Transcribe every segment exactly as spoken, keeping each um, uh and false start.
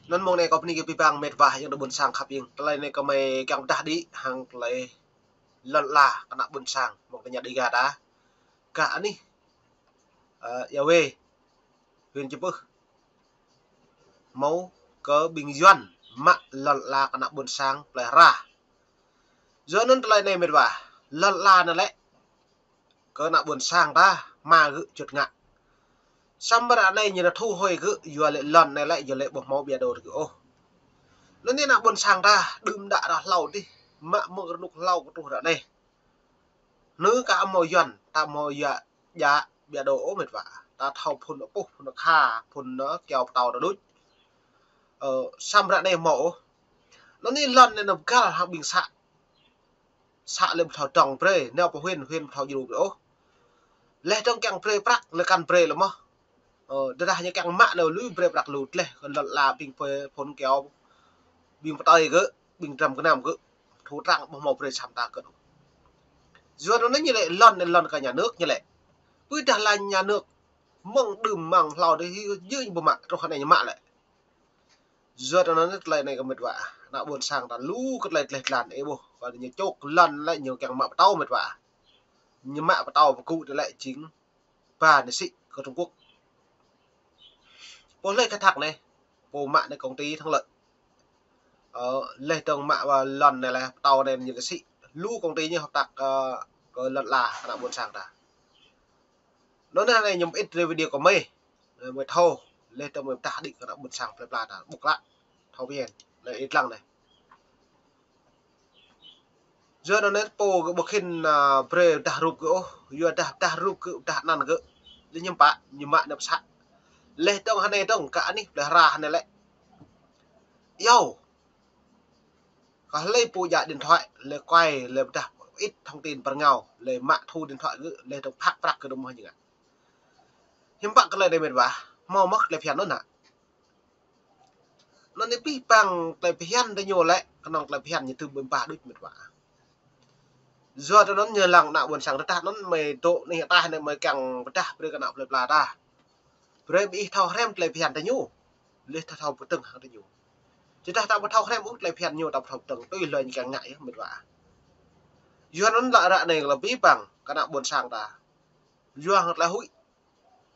Anŭn mông anai kâo bơni kơ abih bang met wa ayŏng adơi ƀôn sang khăp ing. Tơlơi anai kâo mơi kiăng pơdah đĭ hăng tơlơi lŏn ala kơ ană ƀôn sang mơ̆ng tơña Dêga ta. Gah anih, ơ, Ia Wê, huyện Chư Pưh, hmâo kơ ƀing Yuan mă lŏn ala kơ ană ƀôn sang plơi Hra. Yua anŭn tơlơi anai met wa, lŏn ala anai lĕ kơ ană ƀôn sang ta hmua gơ̆ juăt ngă. Samơ̆ ră anai ñu nao thu hồi gơ̆, yua lĕ lŏn anai lĕ, yua lĕ ƀu hmâo ƀiă đô gơ̆ ôh. Anŭn anai ană ƀôn sang ta đưm đă ră hlâo adih, mă mơ̆ng rơnŭk hlâo kơ truh ră anai. Anŭn kah hmâo Yuan, ta hmâo Yuan djă ƀiă đô ôh met wa. Ta thâo phŭn apuh, phŭn akha, phŭn, ơ, kyâo pơtâo ta đôč. Ơ, samơ̆ ră anai hmâo ôh. Anŭn anai lŏn anai nao pơgăl hăng ƀing să. Să lĕ ƀu thâo dŏng brơi, nao pơ huyện, huyện ƀu thâo djru brơi ôh. Laih dơ̆ng kiăng brơi prăk, lĕ kăn brơi lĕ mơ̆n. Ơ, tơdah ñu kiăng mă nao lui brơi prăk lu, laih kơ lŏn ala ƀing pơ phŭn kyâo, ƀing pơtơi gơ̆, ƀing dram gơnam gơ̆, thu trang ƀu hmâo brơi săm ta gơ̆. Yua anŭn ñu lĕ lŏn anai lŏn kơ nhà nước ñu lĕ. Pơ dah lŏn nhà nước mơ̆ng đưm mơ̆ng hlâo adih, yua ñu ƀu mă, truh anai ñu mă lĕ. Yua anŭn tơlơi anai kơ met wa, ană ƀôn sang ta lu kơ tơlơi dleh dlan, ih ƀuh, kơ ñu čŏk lŏn lĕ ñu kiăng mă pơtâo met wa. Ñu mă pơtâo pơgŭ tơlơi jing ba nai sĭ kơ Trung Quốc. Pô hlơi khai thác anai, pô mă anai công ty Thắng Lợi. Ơ, laih dơ̆ng mă wa lŏn anai lĕ pơtâo anai ñu kơ sĭ. Lu công ty ñu hợp tác, ơ, kơ lŏn ala ană ƀôn sang ta. Anŭn anai ñu mơit rơi video kơ mơi. Ơ, mơi thâo, laih dơ̆ng mơi pơdah đĭ kơ ană ƀôn sang plơi pla ta, ƀuh klă. Thâo phiăn, lĕ ih lăng anai. Yua anŭn anai pô gơ̆ ƀu khĭn, ơ, brơi pơdah rup gơ̆ ôh, yua dah pơdah rup gơ̆, pơdah anăn gơ̆. Lĕ ñu pă, ñu mă nao pơ să. Laih dơ̆ng hơnai dơ̆ng, kơ anih plơi Hra hơnai lĕ. Yua. Kơ hlơi pô djă điện thoại, lĕ quay, lĕ pơdah ƀu ĭt thông tin pơrơngao, lĕ mă thu điện thoại gơ̆, laih dơ̆ng phak prăk gơ̆ dơ̆ng mơ̆ ñu ngă. Hiư̆m pă kơ tơlơi anai met wa, hmâo mơ̆ tơlơi phiăn anŭn hă? Anŭn anai abih bang tơlơi phiăn ta ñu lĕ, kơnơ̆ng tơlơi phiăn ñu tŭ ƀơ̆ng bah đôč met wa. Yua anŭn ñu lăng ană ƀôn sang ta, anŭn mơi dŏ anih ataih anai mơi kiăng pơdah brơi kơ ană plơi pla ta. Brơi ƀing ih thâo hrăm tơlơi phiăn ta ñu. Laih ta thâo pơdơ̆ng hăng ta ñu. Tơdah ta ƀu thâo hrăm ôh tơlơi phiăn ñu ta ƀu thâo pơdơ̆ng, tui hlơi ñu kiăng ngă yơh met wa. Yua anŭn lă ră anai lĕ abih bang kơ ană ƀôn sang ta. Yua hăng tơlơi huĭ.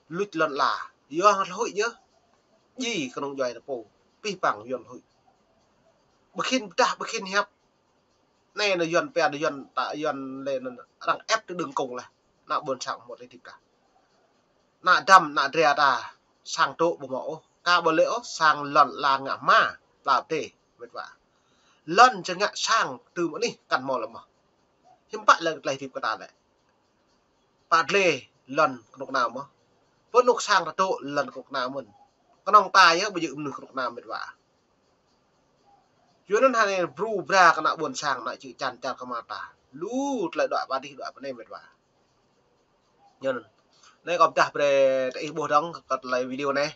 Luč lŏn ala. Yua hăng tơlơi huĭ yơh. Djai kơnung djuai ta pô. Abih bang Yuan huĭ. Ƀu khĭn pơdah, ƀu khĭn hiăp. Anai nao Yuan pia nao Yuan ta Yuan lĕ anŭn arăng ép tơ đơ̆ng kông laih. Ană ƀôn sang hmâo tơlơi hơdip ta. Ană dăm, ană dra ta. Sang dŏ ƀu hmâo ôh. Ka ƀu lĕ ôh, sang lŏn ala ngă hmua. Pla pơdai, met wa. Lŏn či ngă sang tơm anih kăn hmâo lĕ mơ̆n. Hiư̆m pă lĕ tơlơi hơdip kơ ta lĕ. Pă glai lŏn kơnuk kơna mơ̆n. Pơ anŭn sang ta dŏ lŏn kơnuk kơna mơ̆n. Kơnơ̆ng ta yơh ƀu djơ̆ mơnuih kơnuk kơna met wa. Yua anŭn hơnai bru bra kơ ană ƀôn sang ană čư̆ čan čar kơmar ta. Lu tơlơi đuaĭ pơ adih đuaĭ pơ anai met wa. Yua anŭn. Anai kâo pơdah brơi tơ ih ƀuh dơ̆ng kơ tơlơi video anai.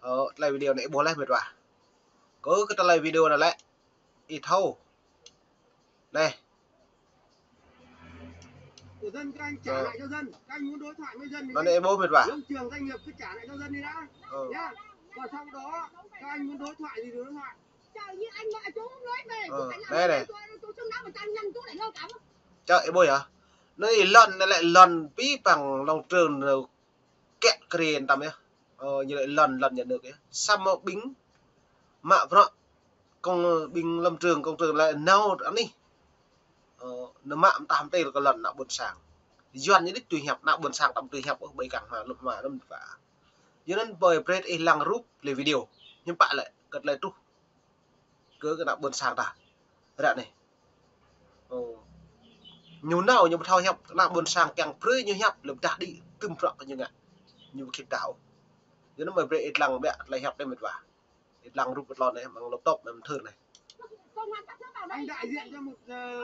Ơ, tơlơi video anai ih ƀuh laih met wa. Kơ, kơ tơlơi video anai lĕ. Ih thâo. Anai. Của dân, các anh trả lại cho dân. Các anh muốn đối thoại với dân thì, anŭn anai ih ƀuh met wa. Ông trưởng doanh nghiệp cứ trả lại cho dân đi đã. Nhá. Và sau đó các anh muốn đối thoại gì thì đối thoại. Ờ, đây này. Čơ ih ƀuh yơh. Anai lŏn anai lĕ lŏn abih bang lŏn trường nao kiă kriê tam yơh. Ơ, ñu lĕ lŏn, lŏn nhà nước yơh. Samơ̆ ƀing mă bruă công, ƀing lâm trường, công trường lĕ nao anih. Ơ, nao mă mơtah mơtil kơ lŏn ană ƀôn sang. Yuan ñu đĭč tui hiăp, ană ƀôn sang tam tui hiăp, ơ, ƀai kăng hmua, lŭp hmua, lŭp hmua. Yua anŭn ƀơi brơi ih lăng rup lĕ video. Hiư̆m pă lĕ, kơ tơlơi truh kơ, kơ ană ƀôn sang ta. Ră anai. Ơ. Ñu nao, ñu ƀu thâo hiăp, ană ƀôn sang kiăng brơi ñu hiăp, lĕ pơdah đĭ, tơm bruă kơ ñu ngă. Ñu ƀu khĭn thâo. Yua anŭn mơi brơi ih lăng ƀiă, tơlơi hiăp anai met wa. Ih lăng rup kơ tlôn anai, mơ̆ng laptop anai, mơ̆ng thư anai. Anh đại diện cho một, ờ,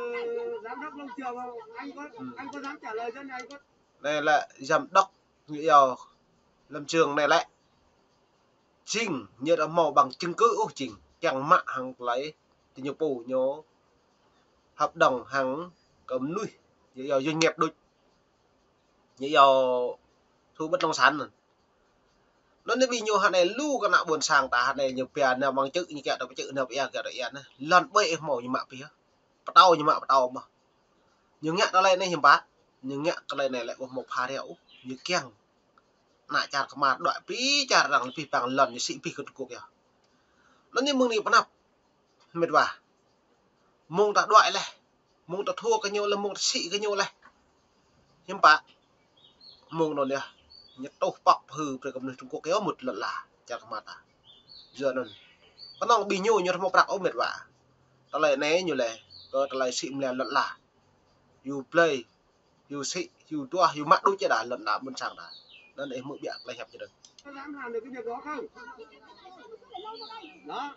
giám đốc lâm trường không? Anh có, ừ, anh có dám trả lời dân, anh có... Anai lĕ giám đốc, ñu yua lâm trường anai lĕ. Jing, ñu ƀu hmâo bằng chứng cứ ôh jing. Kiăng mă hăng tơlơi, tơ ñu pô ñu hợp đồng hăng kơ mơnuih, ñu yua doanh nghiệp đôč. Ñu yua thu bất động sản anŭn. Anŭn anai ƀing ñu hơnai lu kơ ană ƀôn sang ta hơnai ñu pia nao mơ̆ng čư̆ ñu kiăng tơ čư̆ nao pia kiăng tơ ia anai. Lŏn ƀơi ih hmâo ñu mă pih. Pơtâo ñu mă pơtâo mơ̆n. Ñu ngă tơlơi anai hiư̆m pă. Ñu ngă tơlơi anai lĕ ƀu hmâo pha reo ôh. Ñu kiăng ană čar kơmar đuaĭ pĭ čar arăng pĭ păng lŏn ñu sĭ pĭ kơ Trung Quốc yơh. Anŭn anai mơ̆ng anai pơnăp. Mĕt wa. Mơ̆ng ta đuaĭ laih. Mơ̆ng ta thua kơ ñu laih, mơ̆ng ta sĭ kơ ñu laih. Hiư̆m pă. Mơ̆ng anŭn yơh. Ñu tuh pŏk pơhư̆ brơi kơ mơnuih Trung Quốc yơh mŭt lŏn ala čar kơmar ta. Yua anŭn. Kơnơ̆ng ƀing ñu ñu hmâo prăk ôh mĕt wa. Tơlơi anai ñu laĭ. Kơ tơlơi sĭ mơ̆ lŏn ala. Yua blơi. Yua sĭ, yua tuah, yua mă đôč čơ đa lŏn đa ƀôn sang đa. Anŭn ih hmư̆ biă tơlơi hiăp čơ đơ̆ng. Có dám làm được cái việc đó không? Đó.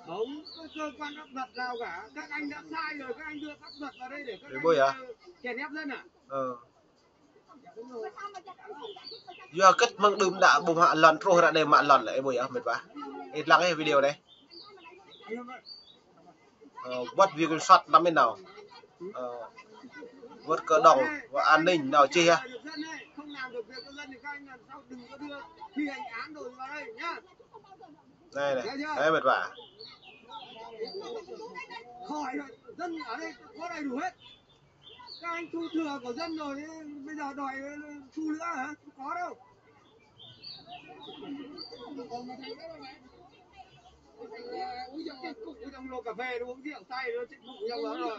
Không có cơ quan pháp luật nào cả. Các anh đã sai rồi, các anh đưa pháp luật vào đây để các anh, ờ, chèn ép dân à? Ờ. Yua hơget mơ̆ng đưm đă ƀu mă lŏn truh ră anai mă lŏn lĕ, ih ƀuh yơh, mĕt wa. Ih lăng ih video anai. Ờ, wơ̆t việc kiểm soát năm mươi nao. Ờ, wơ̆t cơ động, wơ̆t an ninh nao čih yơh. Anai, anai, anai mĕt wa. Khỏi, dân ở đây có đầy đủ hết. Các anh thu thừa của dân rồi, bây giờ đòi thu nữa hả? Không có đâu. Uống trong lô cà phê, nó uống rượu say, nó chết bụng nhau đó rồi.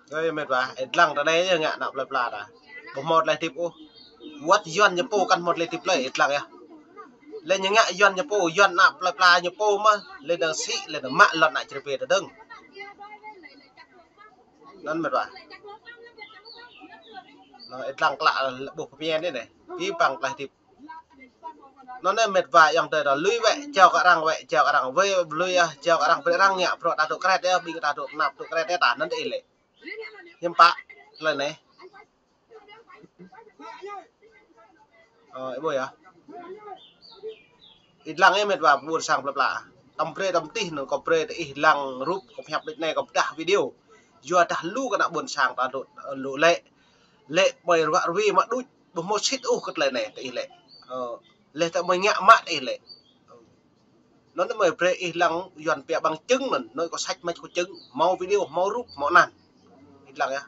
Ơi, mĕt wa, ih lăng tơ anai yơh ngă ană plơi pla ta. Ƀu hmâo tơlơi hơdip ôh. Wơ̆t Yuan ñu pô kăn hmâo tơlơi hơdip lơi, ih lăng yơh. Lĕ ñu ngă Yuan ñu pô, Yuan ană plơi pla ñu pô mơ̆n, lĕ dơ̆ng sĭ, lĕ dơ̆ng mă lŏn ană čar pê tơ dơ̆ng. Anŭn mĕt wa. Anŭn ih lăng klă ƀuh pơmĭn anai. Pĭ păng tơlơi hơdip. Anŭn anai mĕt wa ayŏng adơi ta lui wĕ, jao kơ arăng wĕ, jao kơ arăng wĕ, lui ah, jao kơ arăng brơi arăng ngă, bruă ta dŏ kret yơh, ƀing ta dŏ tơnap dŏ kret yơh ta, anŭn ih lĕ. Hiư̆m pă, tơlơi anai. Ơ, ih ƀuh yơh. Ih lăng ih mĕt wa ƀôn sang plơi pla. Tăm brơi tăm tih anŭn kâo brơi tơ ih lăng rup kâo pơhiăp đôč anai kâo pơdah video. Yua dah lu kơ ană ƀôn sang ta dŏ, dŏ lĕ. Lĕ mơi ruă rui mă đôč, ƀu hmâo sĭt ôh kơ tơlơi anai tơ ih lĕ. Ơ, lĕ tơ mơi ngă mă tơ ih lĕ. Anŭn mơi brơi ih lăng Yuan pia bằng chứng anŭn, anŭn có sách mách có chứng, hmâo video, hmâo rup, hmâo anăn. Ih lăng yơh.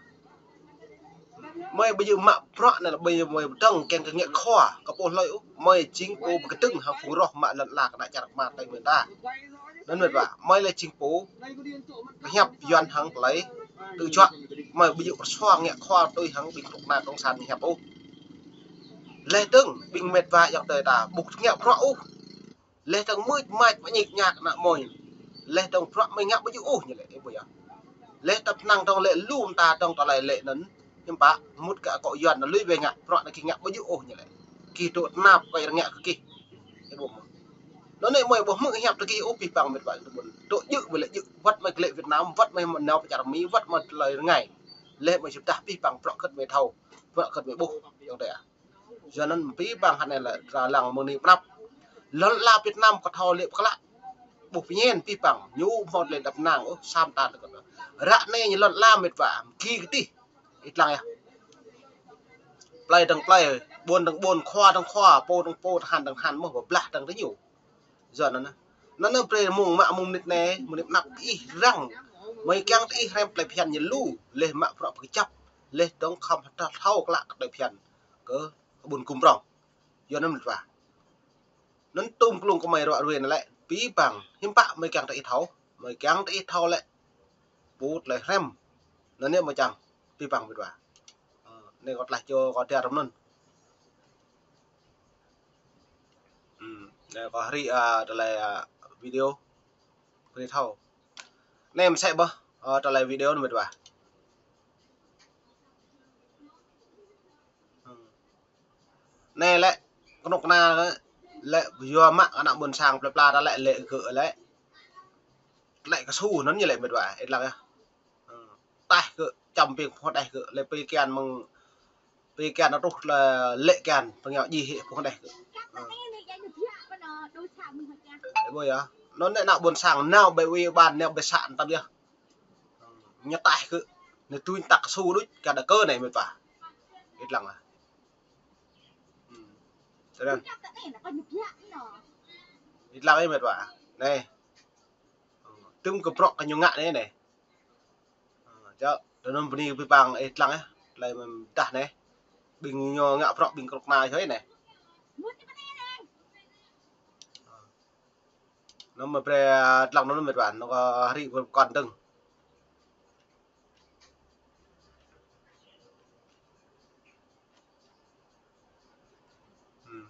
Mơi ƀu djơ̆ mă bruă anai lĕ ƀu djơ̆ mơi pơdơ̆ng kiăng kơ ngă khua, kơ pô hlơi ôh, mơi jing pô pơkơdơ̆ng hăng phung roh mă lŏn ala kơ ană čar kơmar tơ mơi ta. Anŭn mĕt wa, mơi lĕ jing pô pơhiăp Yuan hăng tơlơi tơjuă, mơi ƀu djơ̆ pơsuang ngă khua tui hăng ƀing kơnuk kơna cộng sản ñu hiăp ôh. Lĕ dơ̆ng ƀing mĕt wa ayŏng adơi ta ƀu ngă bruă ôh. Lĕ dơ̆ng mưč mač mơñik ñak ană mơi. Lĕ dơ̆ng bruă mơi ngă ƀu djơ̆ ôh ñu lĕ, ih ƀuh yơh. Lĕ tơpă năng dơ̆ng lĕ lu mơta dơ̆ng tơlơi lĕ anŭn. Hiư̆m pă, mŭt kơ akŏ Yuan anŭn lui wĕ ngă, bruă anai gih ngă ƀu djơ̆ ôh ñu lĕ. Gih dŏ tơnap kơ arăng ngă kơ gih. Ih ƀuh mơ̆n. Anŭn anai mơi ƀu hmư̆ hiăp tơ gih ôh pĭ păng mĕt wa tơ ƀôn. Dŏ djơ̆ wĕ lĕ djơ̆, wơ̆t mơi glaĭ Việt Nam, wơ̆t mơi nao pơ čar Mi, wơ̆t mơi tơlơi rơngai. Lĕ mơi sĭt dah pĭ păng bruă hơget mơi thâo, bruă hơget mơi ƀuh, ayŏng adơi ah. Yua anŭn pĭ păng hơnai lĕ ta lăng mơ̆ng anai pơnăp. Lŏn ala Việt Nam kơ thâo lĕ pơklă. Ƀuh pơñen pĭ păng, ñu hmâo tơlơi đăp năng ôh, sam ta tơ kơ. Ră anai ñu lŏn ala mĕt wa, gih kơdih. Ih lăng yơh. Plơi dơ̆ng plơi, ƀôn dơ̆ng ƀôn, khua dơ̆ng khua, pô dơ̆ng pô, tơhan dơ̆ng tơhan mơ̆n, pơblah dơ̆ng tơ ñu. Yua anŭn. Anŭn anai brơi mơ̆ng mă mơ̆ng mơnit anai, mơnit pơnăp ih răng. Mơi kiăng tơ ih hrăm plơi phiăn ñu lu, lĕ mă bruă pơkơjăp, lĕ dơ̆ng khŏm hơdră thâo klă kơ plơi phiăn. Kơ ƀôn kum prŏng. Yua anŭn mĕt wa. Anŭn tŭm klung kơ mơi ruă rui anai lĕ, pĭ păng, hiư̆m pă mơi kiăng tơ ih thâo, mơi kiăng tơ ih thâo lĕ. Pŭt lĕ hrăm. Anŭn anai mơi čang, pĭ păng mĕt wa. Ơ, anai kâo tơlơi čô kâo djă răm anŭn. Ưm, anai kâo hơri, a, tơlơi, a, video. Hơri thâo. Anai mơsĕ ƀơh, ơ, tơlơi video anŭn mĕt wa. Ưm. Anai lĕ, kơnuk kơna lĕ, yua mă ană ƀôn sang plơi pla ta lĕ, lĕ gơ̆ lĕ. Lĕ kơsu anŭn ñu lĕ mĕt wa, ih lăng yơh. Ưm. Taih gơ̆, čăm ƀing phung taih gơ̆, lĕ pĭ kian mơ̆ng, pĭ kian truh lĕ, lĕ kian, pơngiao djai hĭ phung taih gơ̆. Ưm. Ih ƀuh yơh. Anŭn anai ană ƀôn sang nao ƀơi ủy ban, nao ƀơi xã tăm yơh. Ưm. Ñu taih gơ̆. Anai tui tăk su đôč kơ đa kơ anai mĕt wa. Ih lăng ah. Hmm. Tơdang. Ih lăng ih mĕt wa. Anai. Tơm kơ prŏk kơ ñu ngă anai anai. Čơ, tơnŭn bơni kơ pih pang ih lăng ah. Tơlơi mơ̆n dah anai. Ƀing ñu ngă prŏk ƀing krŭk na čoi anai. Anŭn mơ̆ brơi, a, lăng anŭn mĕt wa, anŭn kơ rĭ pơkŏn dơ̆ng. Hmm.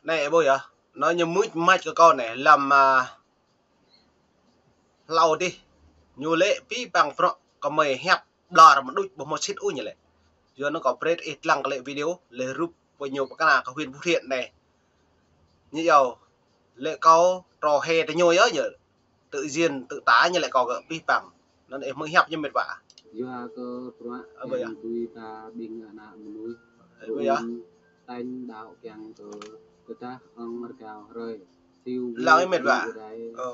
Anai, ih ƀuh yơh. Anŭn ñu mưč mač kơ kâo anai, lăm, a, hlâo adih. Ñu lĕ pih pang prŏk kơ mơi hiăp ƀlŏr mơ̆n đôč ƀu hmâo sĭt ôh ñu lĕ. Yua anŭn kâo brơi ih lăng kơ lĕ video, lĕ rup pơ ñu pơkra kơ huyện Phú Thiện anai. Ñu yua lĕ kâo trŏ hĕ tơ ñu yơh ñu. Tự nhiên, tự ta ñu lĕ kâo gơ̆ pih pang. Anŭn ih mơ̆ng hiăp ñu mĕt wa. Yua kơ bruă, ơ, ƀuh yơh, kiăng tui ta ƀing ană mơnuih. Ơ, ƀuh yơh, rŭng tañ đaŏ kiăng kơ tơdah ŏng rơgao hrơi. Siu lăng ih mĕt wa. Ơ.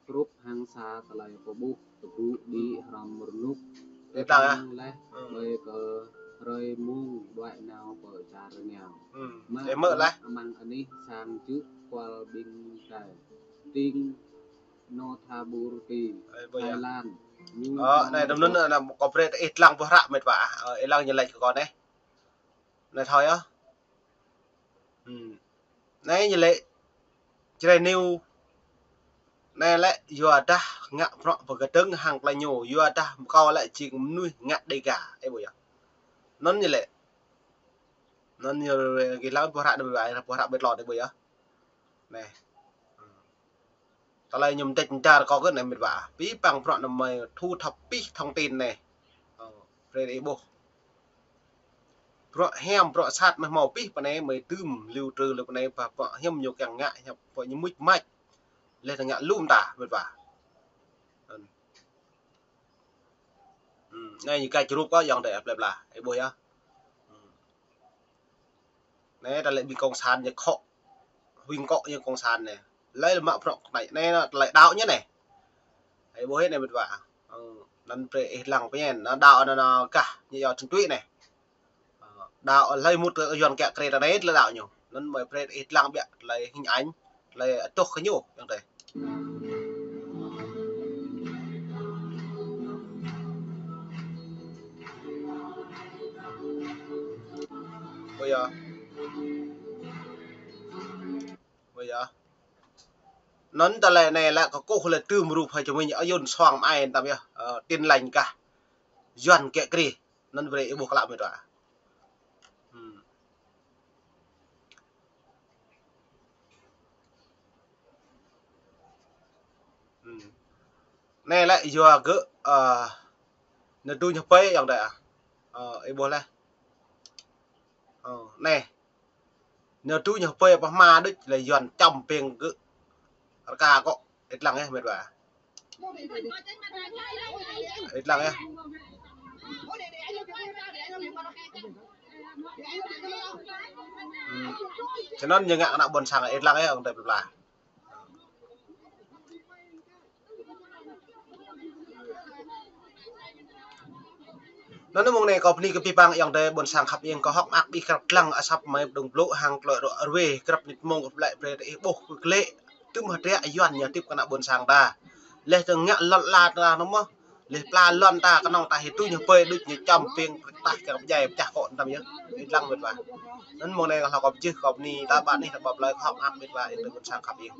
Hrup hăng sa tơlơi pơƀuh tơgŭ đĭ hrŏm rơnŭk. Ih lăng ah. Tơdang laih, hmm, ƀơi kơ hrơi mông đuaĭ nao pơ čar rơngiao. Hmm. Mă, ih mơ̆ bruă laih amăng anih sang čư̆ kual ƀing tai. Ting Nonthaburi, ơ, ƀuh yơh, Thái Lan. Ñu, ơ, anai tơnŭn anai kâo brơi ih lăng ƀuh hră mĕt wa. Ơ, ih lăng ñu laĭ kơ kâo anai. Anai thâo yơh. Hmm. Anai ñu lĕ Jrai News. Anai lĕ yua dah ngă prŏk pơkơdơ̆ng hăng tơlơi ñu. Yua dah kâo lĕ jing mơnuih ngă Đêga. Ih ƀuh yơh. Anŭn ñu lĕ. Anŭn ñu gih lăng ƀuh hră anai ƀuh hră ƀơi tlôn ih ƀuh yơh. Anai. Tơlơi ñu mơdĕč mơdar kâo kơ anai mĕt wa. Pih pang prŏk anai mơi thu thập pih thông tin anai. Ơ, brơi ih ƀuh. Prŏk hiam, prŏk sat mơi hmâo pih pơ anai mơi dưm liu trư liu pơ anai, pă prŏk hiam ñu kiăng ngă, hiam prŏk ñu mưč mač. Lĕ ta ngă lŏm ta mĕt wa. Hmm, anai ñu kač rup kơ ayŏng adơi plơi pla. Ih ƀuh yơh. Hmm. Anai, tơlơi ƀing kông san ñu khŏ. Huĭ kŏ ñu kông san anai. Lĕ mă prŏk anai. Anai, anai, tơlơi đaŏ ñu anai. Ih ƀuh anai mĕt wa. Ơ, anŭn brơi ih lăng pơñen. Anŭn đaŏ anŭn, anŭn gah ñu yua trŭn tui anai. Ơ, đaŏ lĕ mŭt kơ Yuan kiă kriê ta anai tơlơi đaŏ ñu. Anŭn mơi brơi ih lăng biă tơlơi hình ảnh. Lĕ atuh kơ ñu, ayŏng adơi. Ƀuh yơh. Ƀuh yơh. Anŭn tơlơi anai lĕ kơkuh lĕ tơm rup hă čơmĭn ayun suang mơai tam yơh. Ơ, Tin Lành gah Yuan kiă kriê. Anŭn brơi ih ƀuh klă mĕt wa. Hmm. Hmm. Anai lĕ yua gơ̆, ơ, anai tui ñu pơi ayŏng adơi ah. Ơ, ih ƀuh laih. Ơ, anai. Anai tui ñu pơi pơhma đôč lĕ Yuan čăm ping gơ̆. Rơka kŏ, ih lăng yơh mĕt wa. Ih lăng yơh. Hmm. Čơnăn ñu ngă ană ƀôn sang ih lăng yơh ayŏng adơi plơi pla. Anŭn mơ̆ng anai kâo bơni kơ pih pang ayŏng adơi ƀôn sang khăp ing kơ hŏk mơak ƀing krăp lăng asăp mơi pơdŏng blŭ hăng tơlơi rŏ rơwe krăp nit mông kơ plơi brơi ih ƀuh kơ klĕ tơm hơdră Yuan ñu tip kơ ană ƀôn sang ta. Lĕ tơ ngă lŏn ala ta anŭn mơ̆. Lĕ pla lŏn ta kơnơ̆ng ta hĭ tui ñu pơi đôč ñu čăm ping pơtah kơ pơdjai pơčah kŏ tam yơh. Ih lăng mĕt wa. Anŭn mơ̆ng anai kâo pơjih kâo bơni ta ƀă anih ta ƀă plơi kơ hŏk mơak mĕt wa ih tơ ƀôn sang khăp ing.